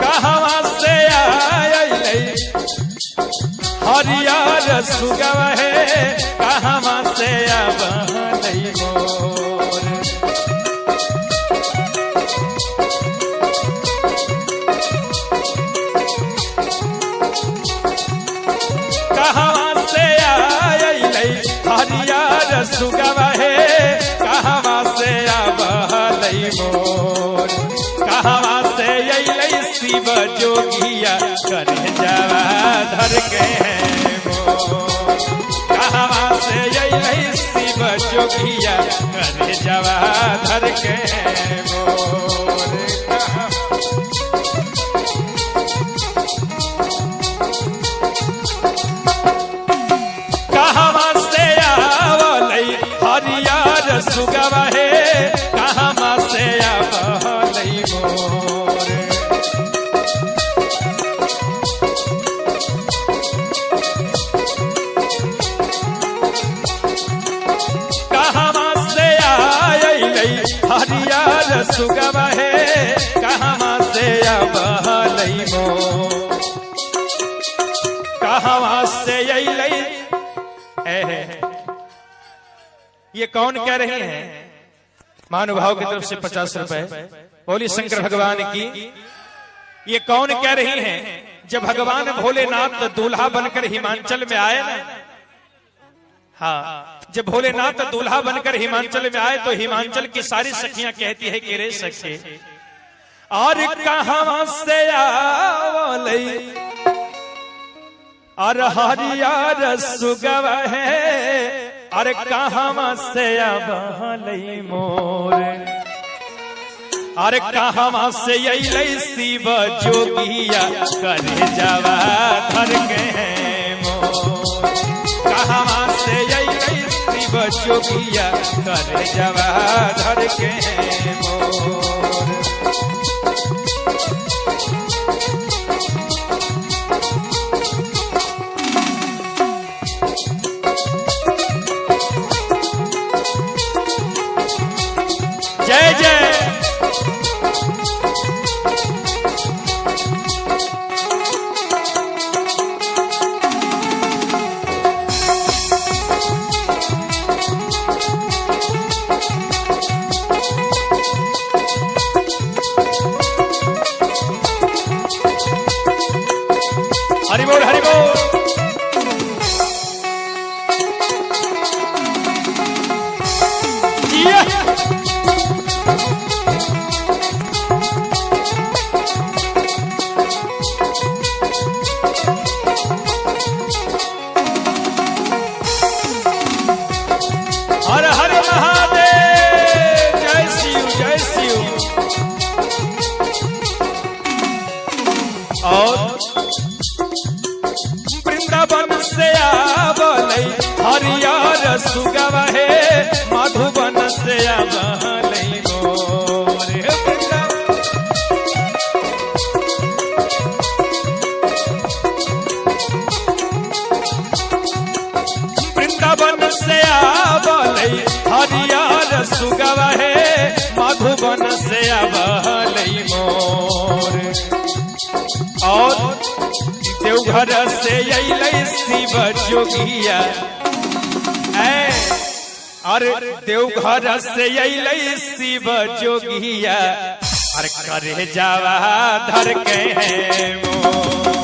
कहवा से आयलै हरियर सुगवा हे, कहवा से आबलै मोर। कहवा से आयलै हरियर सुगवा हे, कहवा से आबलै मोर। कहवा से अइलै शिव जोगिया करे जावा धर के मोर। कहवा से अइलै शिव जोगिया करे जावा धर के मोर। कहवा से आवलै हरियर सुगवा हे, कहवा से आवलै मोर। कहवा से आयलै हरियर सुगवा हे, कहवा से आवलै मोर। कहवा से अइलै। ये कौन कह रहे हैं? महानुभाव की तरफ से 50 रुपए। बोली शंकर भगवान की। ये कौन कह रही हैं? जब भगवान भोलेनाथ दूल्हा बनकर हिमाचल में आए ना, हाँ, जब भोलेनाथ दूल्हा बनकर हिमाचल में आए तो हिमाचल की सारी सखियां कहती है कि रे सखी, और कहां से आवलै और हरियर सुगवा है, अरे कहवा से आवलै मोर। अरे कहवा से अइलै शिव जोगिया करे जावा धर के मोर। कहवा से अइलै शिव जोगिया करे जावा धर के मोर। जय जय। हरि बोल हरि बोल। हर हर महादेव। जय शिव जय शिव। और वृंदावन से आवलै हरियर सुगवा हे, मधुबन से आवलै मोर। वृंदावन से आवलै हरियर सुगवा हे, मधुबन से आवलै मोर। और देवघर से अइलै शिव जोगिया, और देवघर से अइलै शिव जोगिया, अरे करे जावा धर के मोर।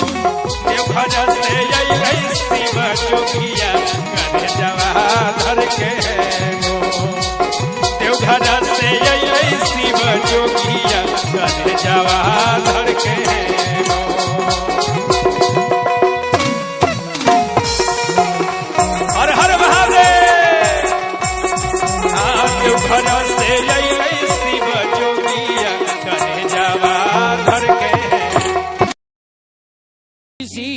देवघर से अइलै शिव जोगिया करे जावा धर के मोर। देवघर से अइलै शिव जोगिया करे जावा धर के मोर। हर हर महादेव। देवघर से अइलै शिव जोगिया करे जावा धर के। किसी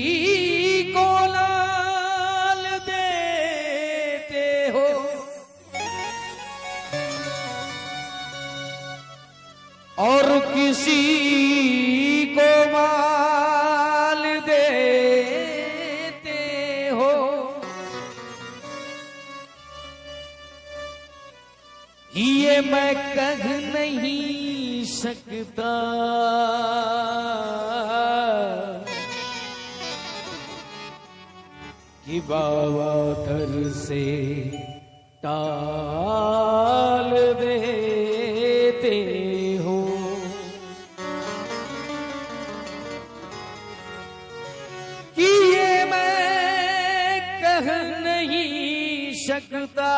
को लाल देते हो और किसी को माल देते हो। ये मैं कह नहीं सकता कि बाबा दर से टाल देते हो। कि ये मैं कह नहीं सकता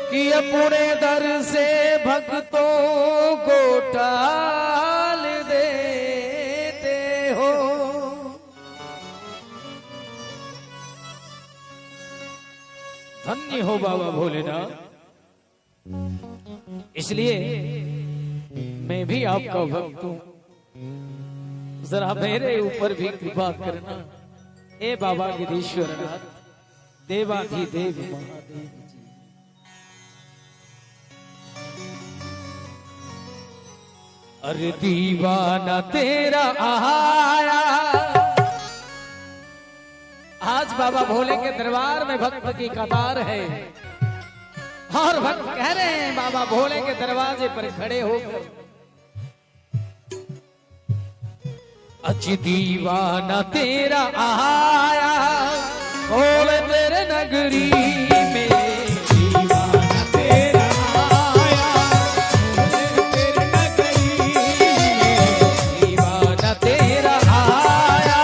कि अपने दर से भक्तों को टाल देते हो। धन्य हो बाबा भोलेनाथ। इसलिए मैं भी आपका भक्त हूं, जरा मेरे ऊपर भी कृपा करना। ए बाबा गिरीश्वरनाथ, देवाधिदेव महादेव जी। अरे दीवाना तेरा आया। आज बाबा भोले के दरबार में भक्त की कतार है और भक्त कह रहे हैं बाबा भोले के दरवाजे पर खड़े होकर, अज दीवाना तेरा आया भोले तेरे नगरी में। दीवाना तेरा आया भोले तेरे नगरी में। दीवाना तेरा आया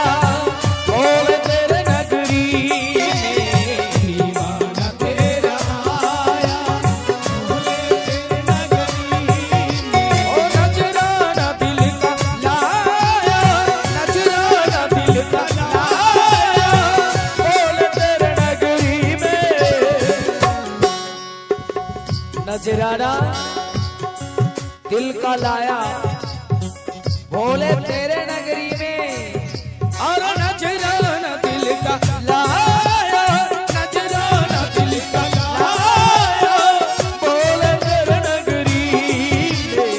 भोले तेरे नगरी में। दीवाना तेरा आया भोले तेरे नगरी में। ओ नजराना दिल का लाया, नजराना दिल का लाया भोले तेरे नगरी में। नजराना दिल का लाया भोले तेरे नगरी में। और नजराना दिल का लाया, नजराना दिल का लाया भोले तेरे नगरी में।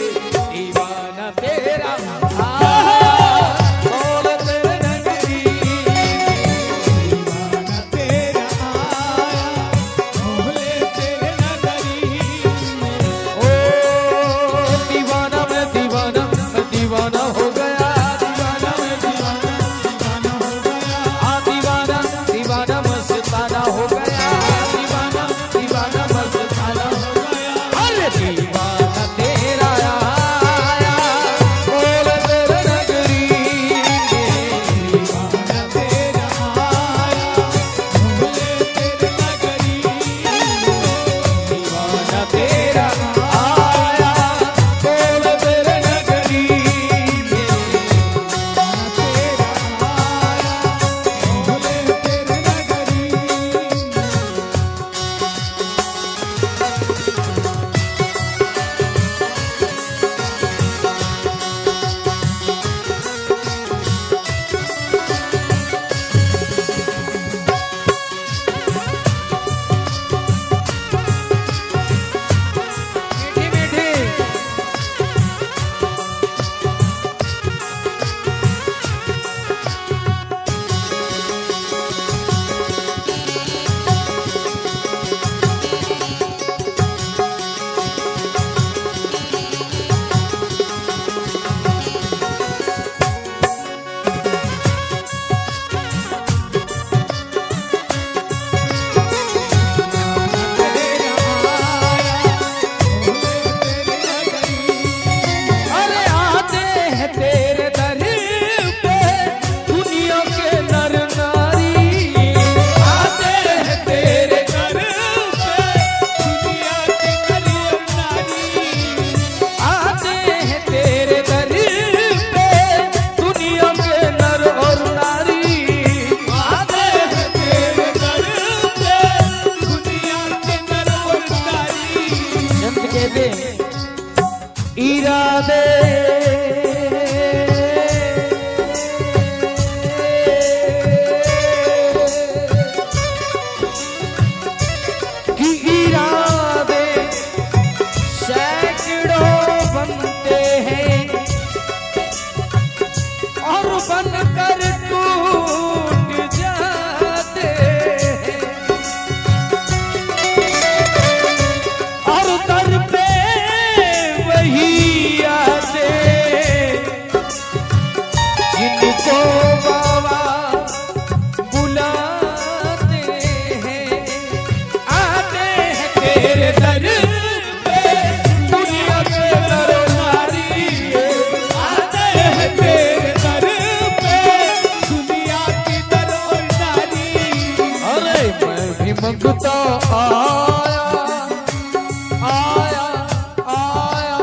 दीवाना तेरा आया भोले तेरे नगरी में। दीवाना तेरा आया भोले तेरे नगरी में। ओ दीवाना मैं दीवाना मैं दीवाना हो गया, मंगता आया आया आया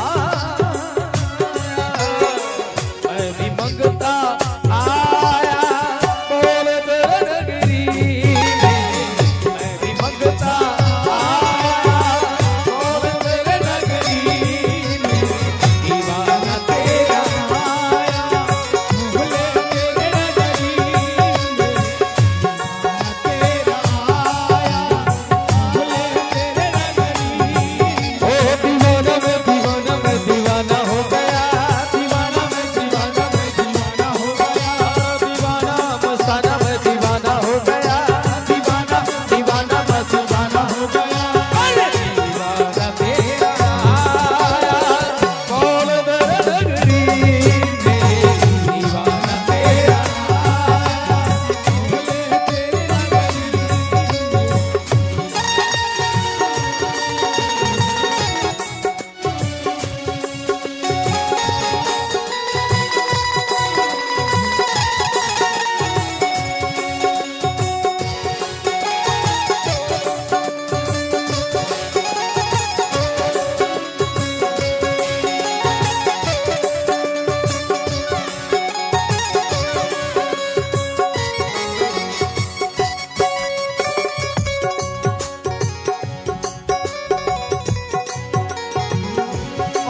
आया, मैं भी मंगता आया बोल तेरे नगरी में, मैं भी मंगता आया बोल तेरे नगरी में, दीवाना तेरा आया भोले तेरे नगरी में, तेरा आया भोले तेरे नगरी। ओ दीवाना मैं दीवाना मैं दीवाना हो गया, दीवाना मैं दीवाना मैं दीवाना हो गया, दीवाना मस्ताना मैं दीवाना हो गया, दीवाना दीवाना मस्ताना हो गया, दीवाना तेरा आया बोल तेरे नगरी में, दीवाना तेरा आया भोले तेरे नगरी में।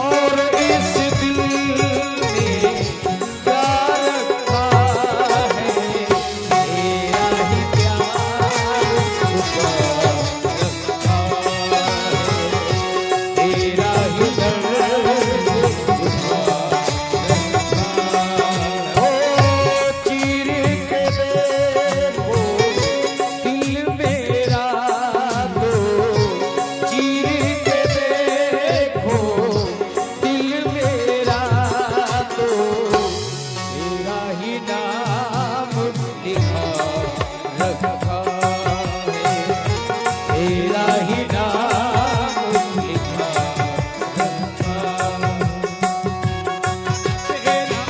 और इस दिल में क्या रखा है, तेरा ही प्यार छुपा रखा है, तेरा ही दर्द छुपा रखा है। ओ चीर के देखो दिल मेरा तो, चीर के देखो दिल मेरा तो, तेरा ही नाम लिखा रखा है, तेरा ही नाम लिखा रखा है। तेरा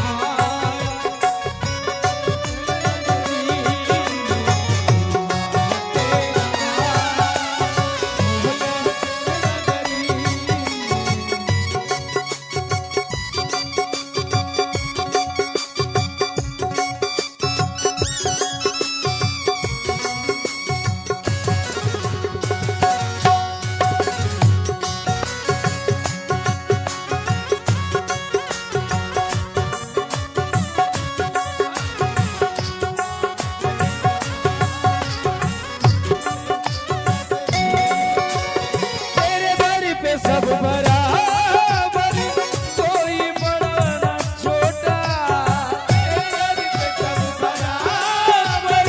तेरे दर पे सब बराबर, कोई बड़ा ना छोटा, तेरे दर पे सब बराबर,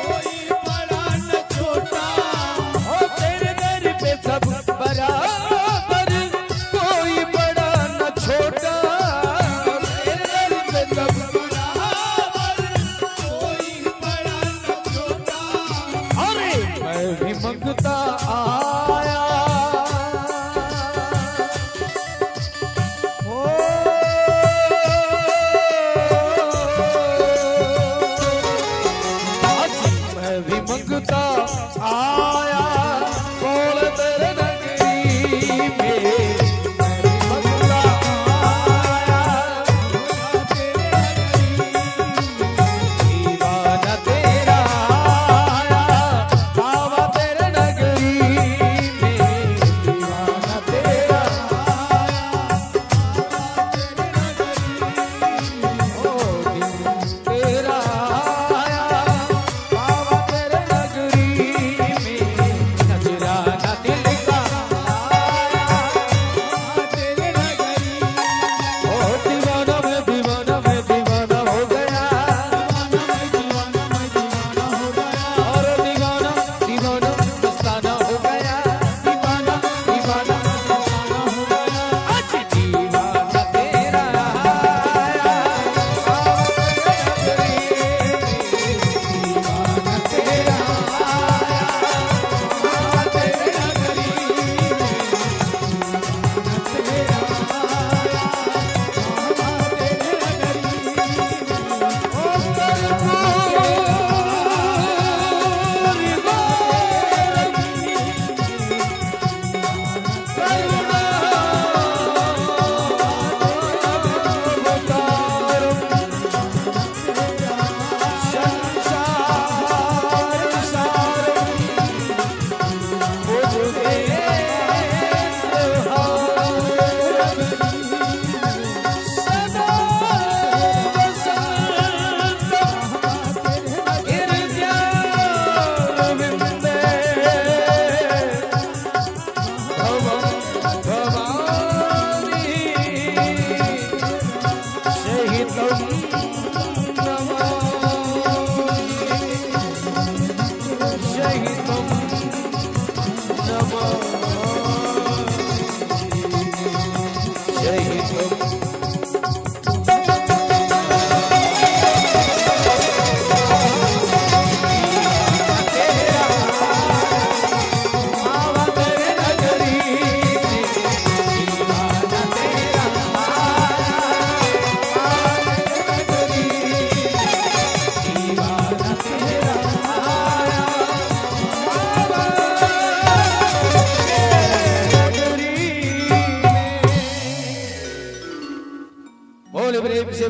कोई बड़ा ना छोटा, ओ तेरे दर पे सब बराबर, कोई बड़ा ना छोटा, तेरे दर पे सब बराबर, कोई बड़ा ना छोटा। अरे मैं भी मंगता आया, ओ मैं भी मंगता आया बोल तेरे नगरी में, मैं भी मंगता आया दीवाना तेरा आया बाबा तेरे नगरी में, दीवाना तेरा आया ओ दिल तेरा आया बाबा तेरे नगरी में,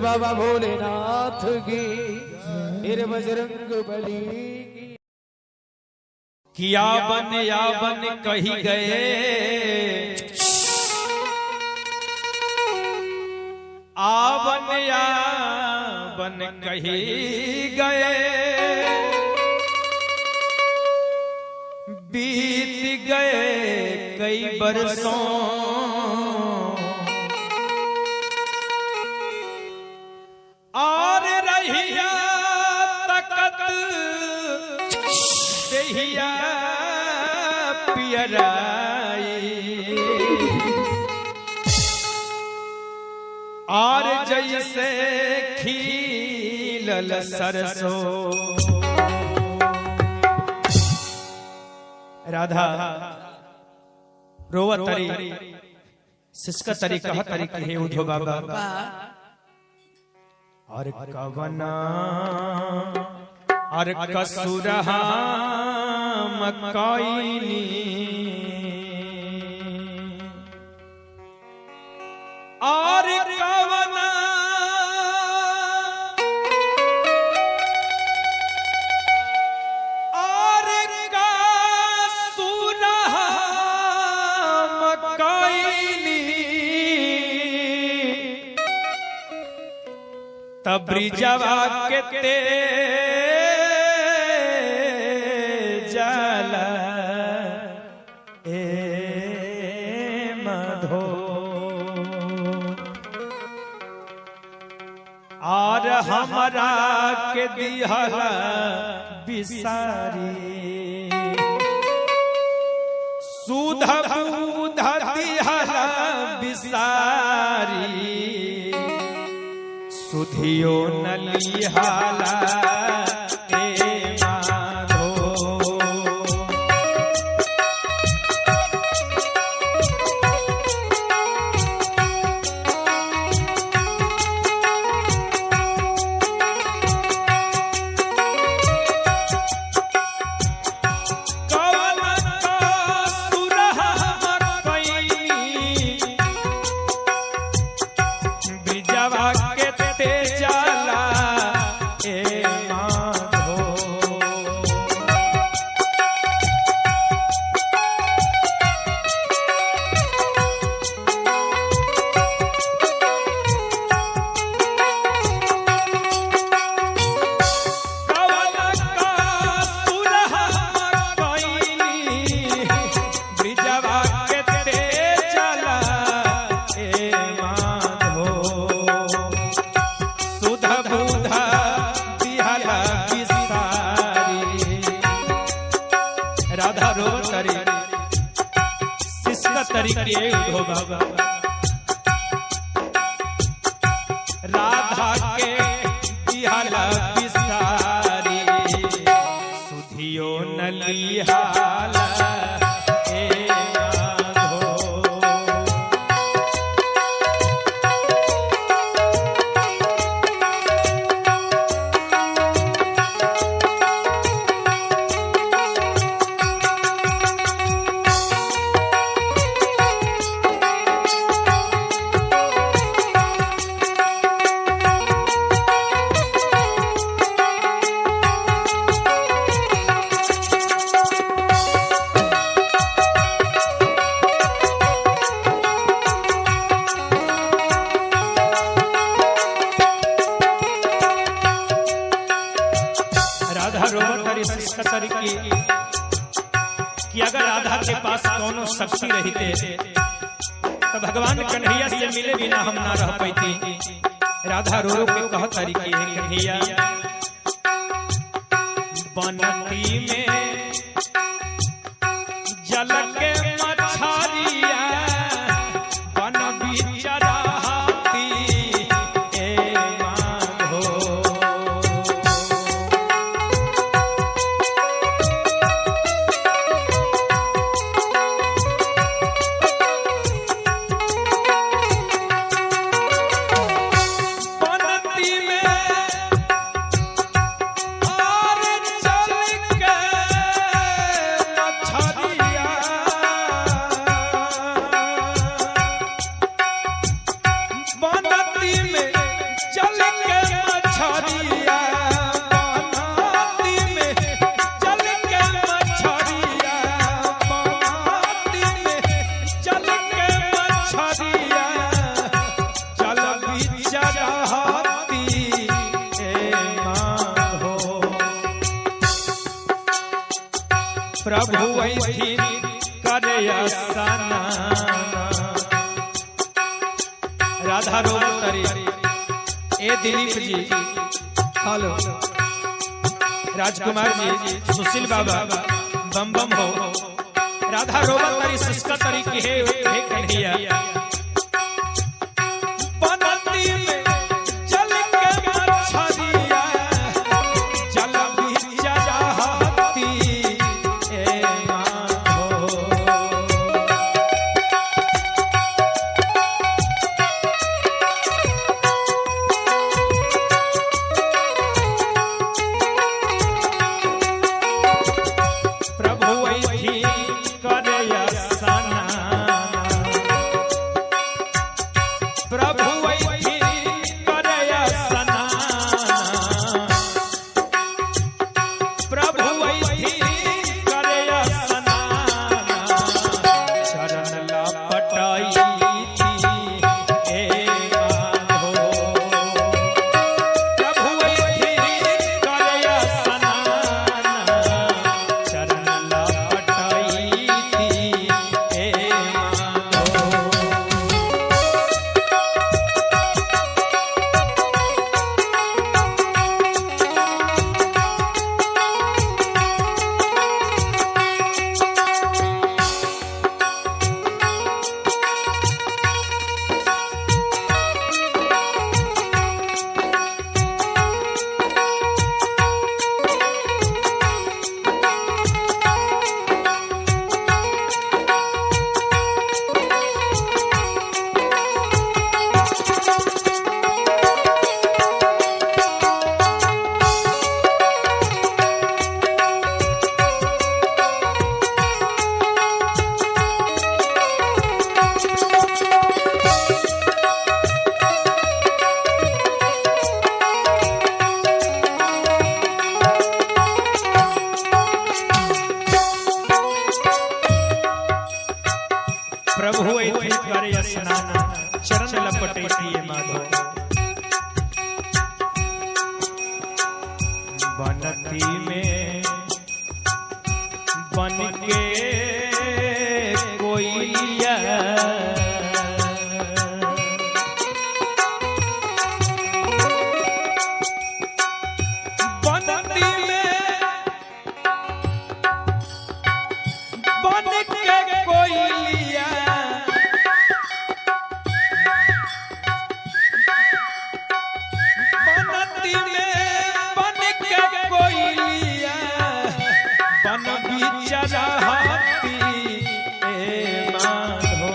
बाबा भोलेनाथ की, फिर बजरंग बली की। किया बन या बन कही गए, आवन या बन कही गए, बीत गए कई बरसों, और रहिया तकत देहिया पियराई, और जैसे खीलल सरसों। राधा रोवा तरी सिसका तरी कह तरी हे उधो बाबा, और कवना और कसुरहा मकाइनी, और कवना और कसुरहा मकाइनी, तबरीजवा के ते जाला ए माधो, और हमरा के दिहला बिसारी, सुध बुध दिहला बिसारी, सुधियो नलिहाला ए माधो। कवन कसुरहा कइनी, ब्रिजवा के ते जाला ए माधो। कवन कसुरहा कइनी, ब्रिजवा के ते जाला ए माधो, सुध बुध दिहला बिसारी। राधा रोव तरी सिसका तरी के उधो बाबा, राधा के दिहला बिसारी, सुधियो नलिहाला ए माधो। राधा रोवत तरी सिसका तरी कि अगर राधा के पास कोनो शक्ति रहते तो भगवान कन्हैया से मिले बिना हम ना रह पैती। राधा रो रो के कह तरी कि हे कन्हैया, बनती में जल के मछरिया बन बिचराती ए माधो। बनती में और चल के मछरिया प्रभु ऐथिन करे स्नान। राधा रोवतरी ए दिलीप जी, हेलो राजकुमार जी, सुशील बाबा बम बम हो। राधा रोवतरी सिसका तरी की हे हे कन्हैया, बनती में जल के मछरिया जल बिच रहती ए माधो। प्रभु ऐथी करे स्नान, प्रभु ऐथी करे स्नान, प्रभु ऐथी करे स्नान। चरण लपटाई थी ए माधो। प्रभु ऐथी करे स्नान, चरण लपटाई थी ए माधो। प्रभु ऐथी करे स्नान, चरण लपटे थी माधो। बनती में बन के कोयलिया, बनती में बन के कोयलिया, बनती में बन के कोयलिया, बन बिच रहती ए माधो।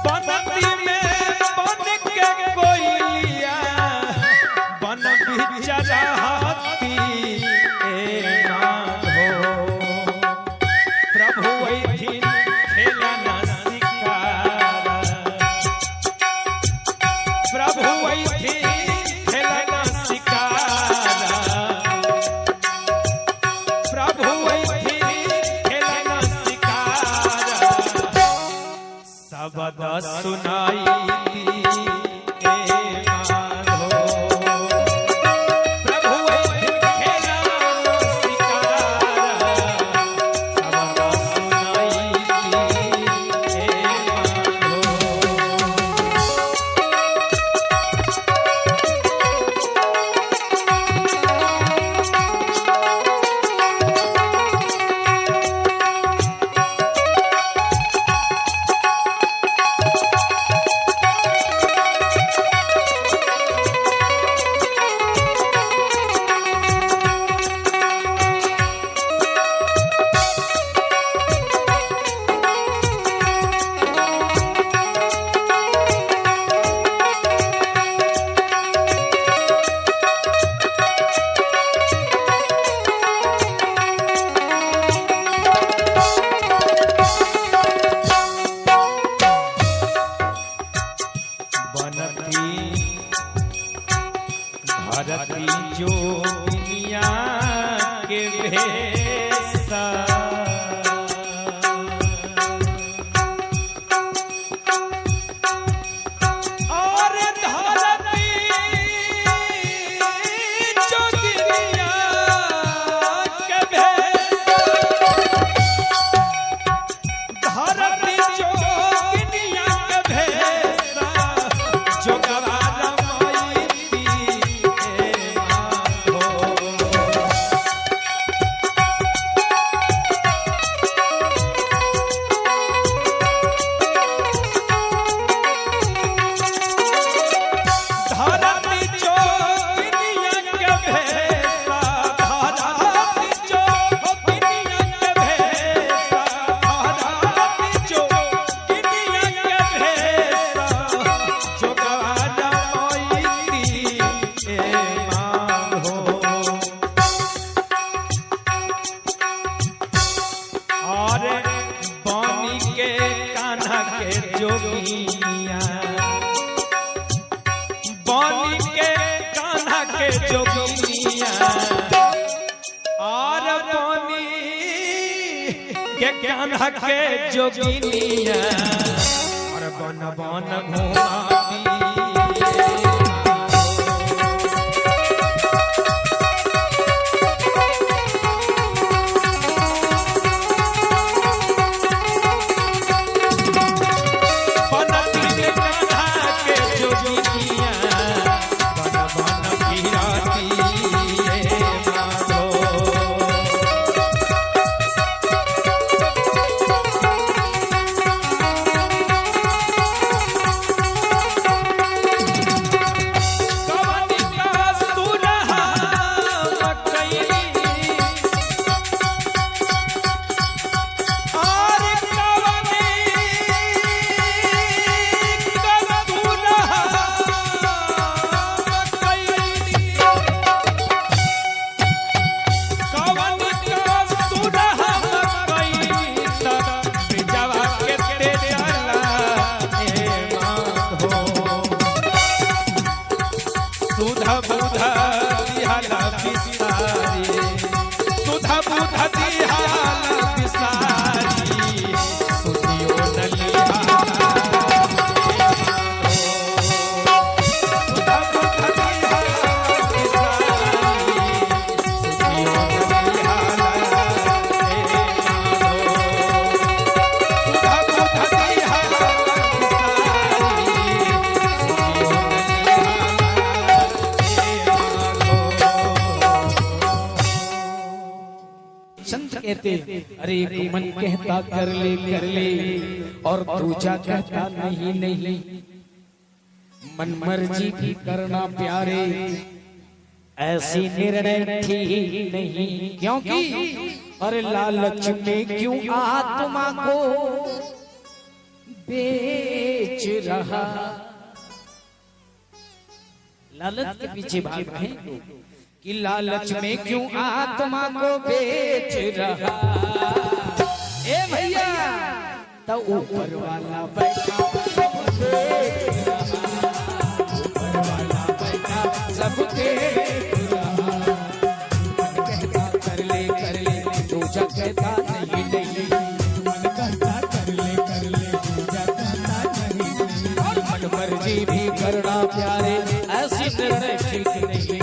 बनती में बन के कोयलिया, बन बिच रहती ए माधो। प्रभु ऐथिन खेलन सिकारा, प्रभु ऐथिन खेलन सिकारा, प्रभु ऐथिन खेलन सिकारा। शब्द सुनाई दी ए माधो। प्रभु ऐथिन खेलन सिकारा, शब्द सुनाई दी ए माधो। बनी के कान्हा के जोगिनिया, बनी के कान्हा के जोगिनिया, और बनी के कान्हा के जोगिनिया, और बन बन घुमाती। कहते अरे एक मन कहता कर ले और दूजा कहता नहीं नहीं। मन मर्जी की करना प्यारे, ऐसी निर्णय ठीक नहीं, क्योंकि अरे लालच में क्यों आत्मा को बेच रहा। लालच के पीछे भाग रहे हैं कि लालच में क्यों आत्मा को बेच रहा। ए भैया तो ऊपर वाला बैठा सब देख रहा, ऊपर वाला बैठा सब देख रहा। मन कहता कर ले दूजा कहता नहीं नहीं। मन कहता कर ले दूजा कहता नहीं नहीं। और मन मर्जी भी करना प्यारे, ऐसी निर्णय ठीक नहीं।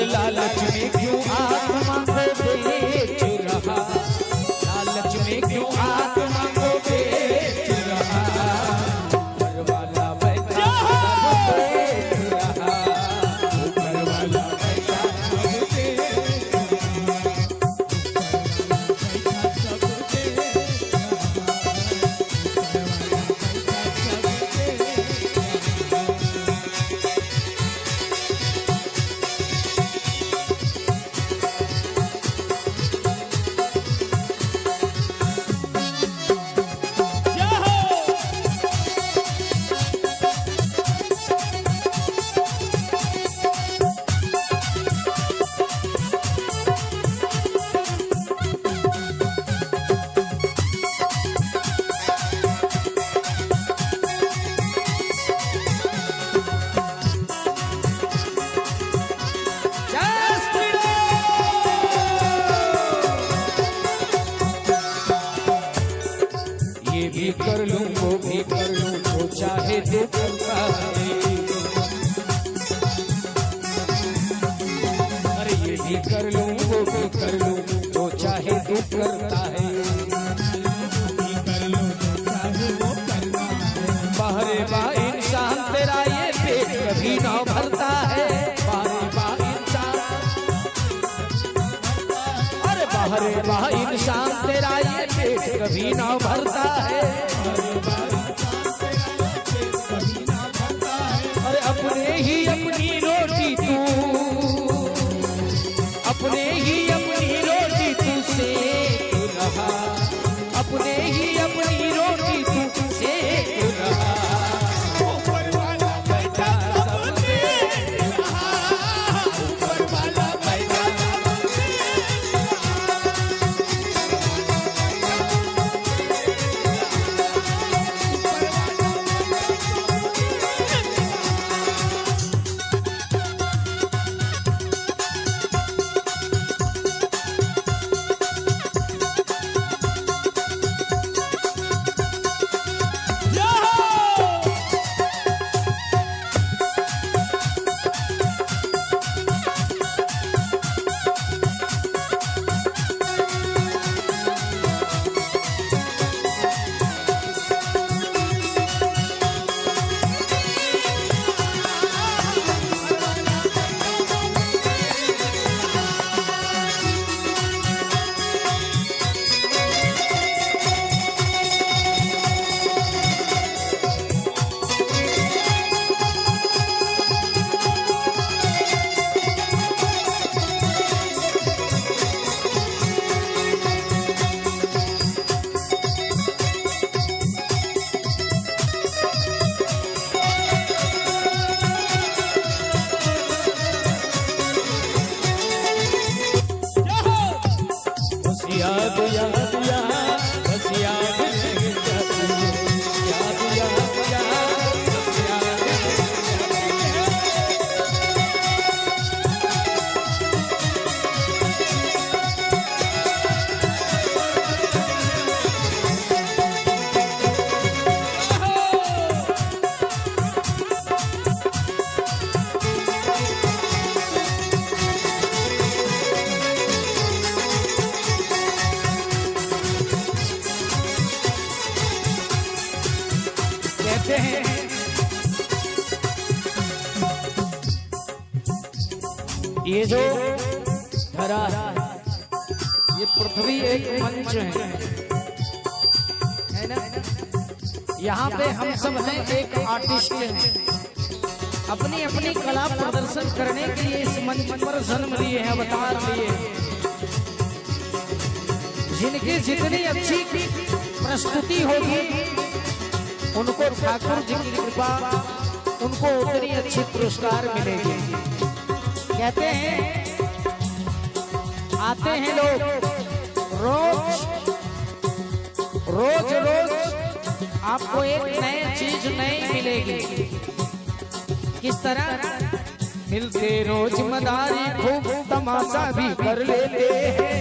लालच में क्यों आत्मा को बेच रहा, लालच में क्यों आत्मा को बेच रहा। ऊपर वाला बैठा सब देख रहा, ऊपर वाला बैठा सब देख रहा, ऊपर वाला बैठा सब देख रहा। ये भी कर लूं वो भी कर लूं, जो चाहे तो करता है। अरे ये भी कर लूं वो भी कर लूं, जो चाहे तो करता है। बाहरे बा इंसान तेरा ये पेट कभी ना भरता है। बाहरे बा इंसान, अरे बाहरे बा इंसान तेरा ये पेट कभी ना भरता है। अरे अपने ही अपनी रोटी तू, अपने ही अपनी रोटी तू सेक रहा, अपने ही अपनी रोटी तू सेक रहा। ऊपर वाला बैठा सब देख रहा, ऊपर वाला बैठा सब देख रहा। याद याद याद, बस याद रह जाती है। याद याद याद, बस याद रह जाती है। कहते हैं ये जो धरा है, ये पृथ्वी एक मंच है ना? यहाँ पे हम सब हैं एक आर्टिस्ट हैं, अपनी अपनी कला प्रदर्शन करने के लिए इस मंच पर जन्म लिए हैं, अवतार लिए हैं। जिनकी जितनी अच्छी प्रस्तुति होगी उनको ठाकुर जी की कृपा, उनको उतनी अच्छी पुरस्कार मिलेगी। कहते हैं आते हैं लोग रोज रोज रोज आपको एक नई चीज नई मिलेगी। किस तरह मिलते रोज मदारी, खूब तमाशा भी कर लेते हैं।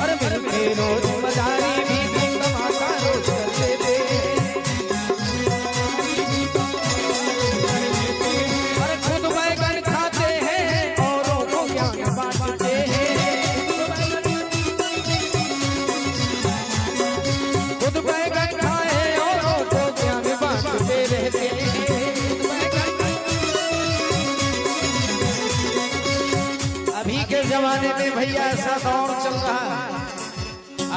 अरे मिलते रोज मदारी भी खूब तमाशा रोज कर लेते हैं। अरे खुद बैगन खाते हैं औरों को ज्ञान बांटते हैं। खुद बैगन खाए औरों को ज्ञान बांटते रहते हैं। अभी के जमाने में भैया ऐसा दौर चल रहा है।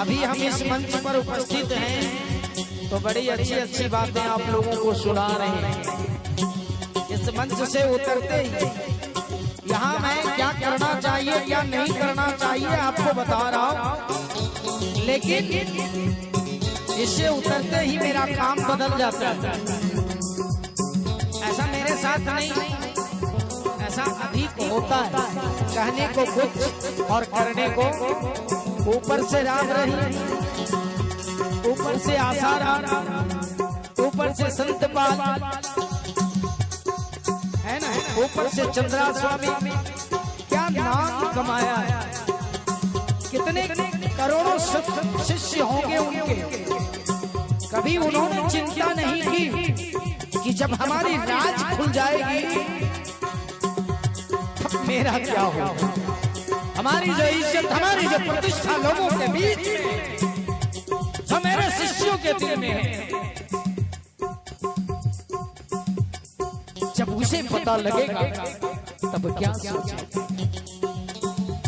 अभी हम इस मंच पर उपस्थित हैं तो बड़ी अच्छी अच्छी बातें आप लोगों को सुना रहे हैं। इस मंच से उतरते ही यहाँ मैं क्या करना चाहिए क्या नहीं करना चाहिए आपको बता रहा हूँ, लेकिन इससे उतरते ही मेरा काम बदल जाता है। ऐसा मेरे साथ नहीं, ऐसा अधिक होता है। कहने को कुछ और करने को ऊपर से राम रही, ऊपर से आसाराम, ऊपर से संतपाल है ना, ऊपर से चंद्रा स्वामी। क्या नाम कमाया है, कितने करोड़ों शिष्य होंगे उनके। कभी उन्होंने चिंता नहीं की कि जब हमारी राज खुल जाएगी तब मेरा क्या होगा, हमारी जो इज्जत, हमारी जो प्रतिष्ठा लोगों के बीच में, जो मेरे शिष्यों के दिल में है, जब उसे पता लगेगा तब क्या सोचेगा।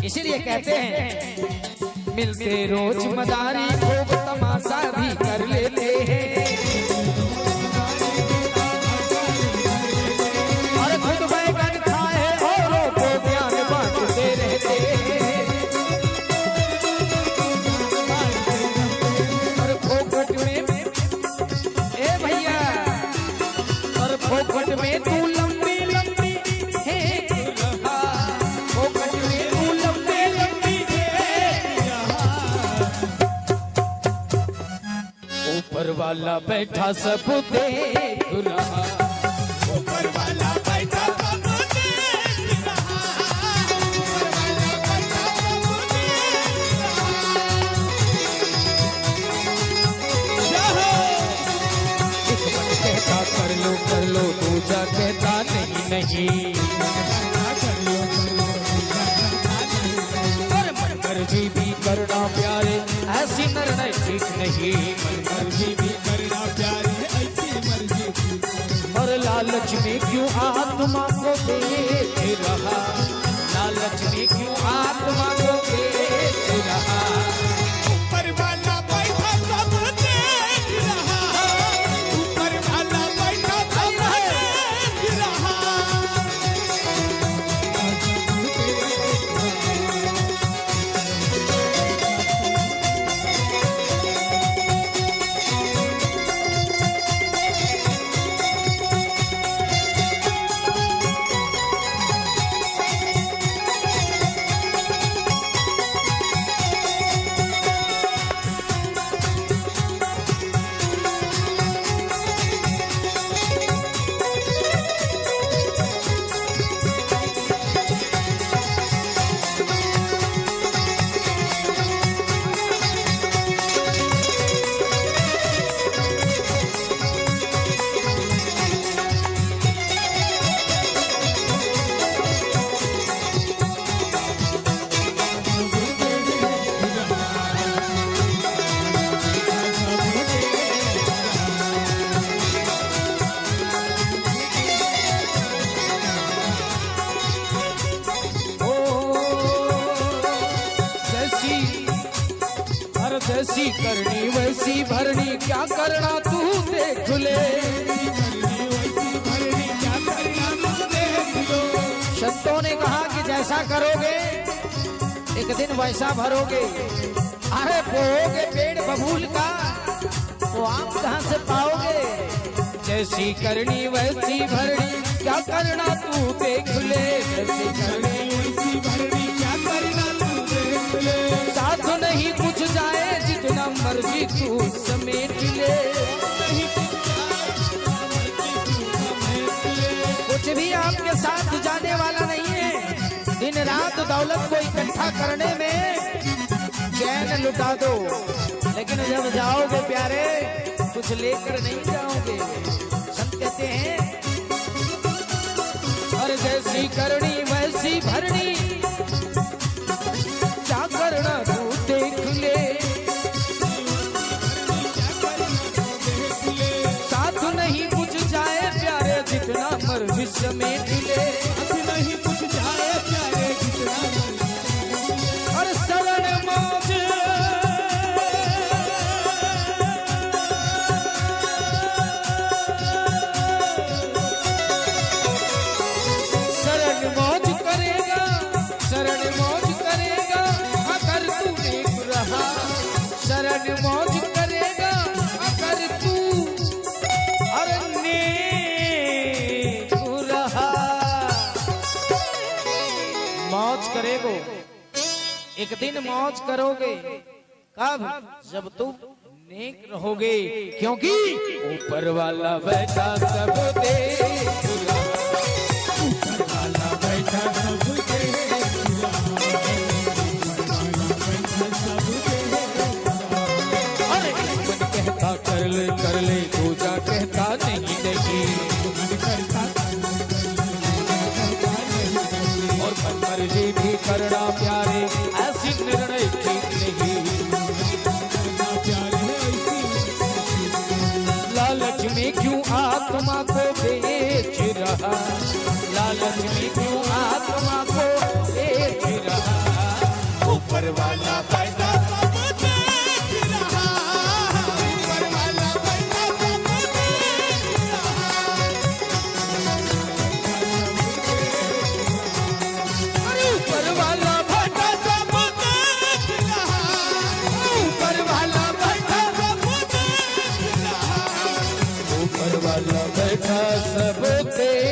इसीलिए कहते हैं मिलते रोज मदारी, खूब तमाशा भी कर लेते हैं। और खुद बैगन खाए औरों को ज्ञान बांटते रहते हैं। और फोकट में ए भैया, और फोकट में तू लंबी लंबी है, फोकट में तू लंबी लंबी है। ऊपर वाला बैठा सब देख रहा, ऊपर वाला बैठा सब देख रहा, ऊपर वाला बैठा सब देख रहा। एक मन कहता कर लो, दूजा कहता नहीं नहीं। और मन मर्जी भी करना प्यारे, ऐसी निर्णय ठीक नहीं। मन मर्जी भी करना प्यारे, ऐसी मर्जी ठीक नहीं। और लालच में क्यों आत्मा को बेच रहा, लालच में क्यों आत्मा को बेच रहा। ऊपर वाला बैठा सब देख रहा, ऊपर वाला बैठा सब देख रहा। जैसी करनी वैसी भरनी, क्या करना तू देख ले। संतों ने कहा कि जैसा करोगे एक दिन वैसा भरोगे। अरे बोओगे पेड़ बबूल का तो आम कहां से पाओगे। जैसी करनी वैसी भरनी, क्या करना तू देख ले। जैसी करनी वैसी भरनी, क्या करना तू देख ले। साथ नहीं कुछ जाए जितना मर्जी तू समेट ले। कुछ भी आपके साथ जाने वाला नहीं है। दिन रात दौलत को इकट्ठा करने में चैन लुटा दो, लेकिन जब जाओगे प्यारे कुछ लेकर नहीं जाओगे। संत कहते हैं और जैसी करनी वैसी भरनी, क्या करना तू देख ले। साथ नहीं कुछ जाए प्यारे जितना मर्जी समेट ले। नहीं कुछ जाए प्यारे जितना मर्जी। और शरण मौज शरण मौज करेगा, शरण मौज करेगा अगर तू नेक रहा। शरण मौज करेगा अगर तू अरे नेक रहा। मौज करेगो एक दिन, मौज करोगे कब? जब तुम नेक रहोगे, क्योंकि ऊपर वाला बैठा सब देख रहा। ऊपर वाला बैठा सब देख रहा। अरे मन कहता कर ले, दूजा कहता नहीं नहीं। मन करता और मन मर्जी भी करना प्यारे, ऐसी निर्णय ठीक नहीं। लालच में क्यों आत्मा को बेच रहा। लालच में क्यों आत्मा को बेच रहा। ऊपर वाला बैठा सब देख रहा। ऊपर वाला बैठा सब देख रहा। अरे ऊपर वाला बैठा सब देख रहा। ऊपर वाला बैठा सब देख रहा। ऊपर वाला बैठा सब देख